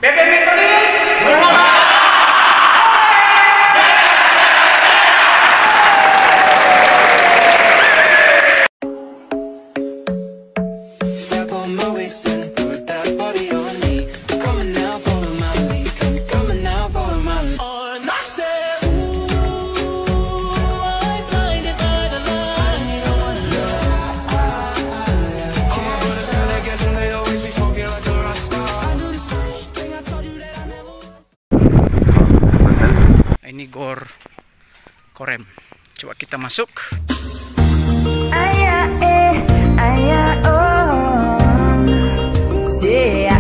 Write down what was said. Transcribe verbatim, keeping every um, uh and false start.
P P Metodis. Grab on my waist and put that body on me. Come on now, follow my lead. Come, come on now, follow my lead. And I said, ooh, am I blinded by the lights? All my brothers gotta guess and they always be smoking like a Rasta. I do the same thing, I told you that I never was. Ini gor Korem. Coba kita masuk. Aya eh, aya oh. Say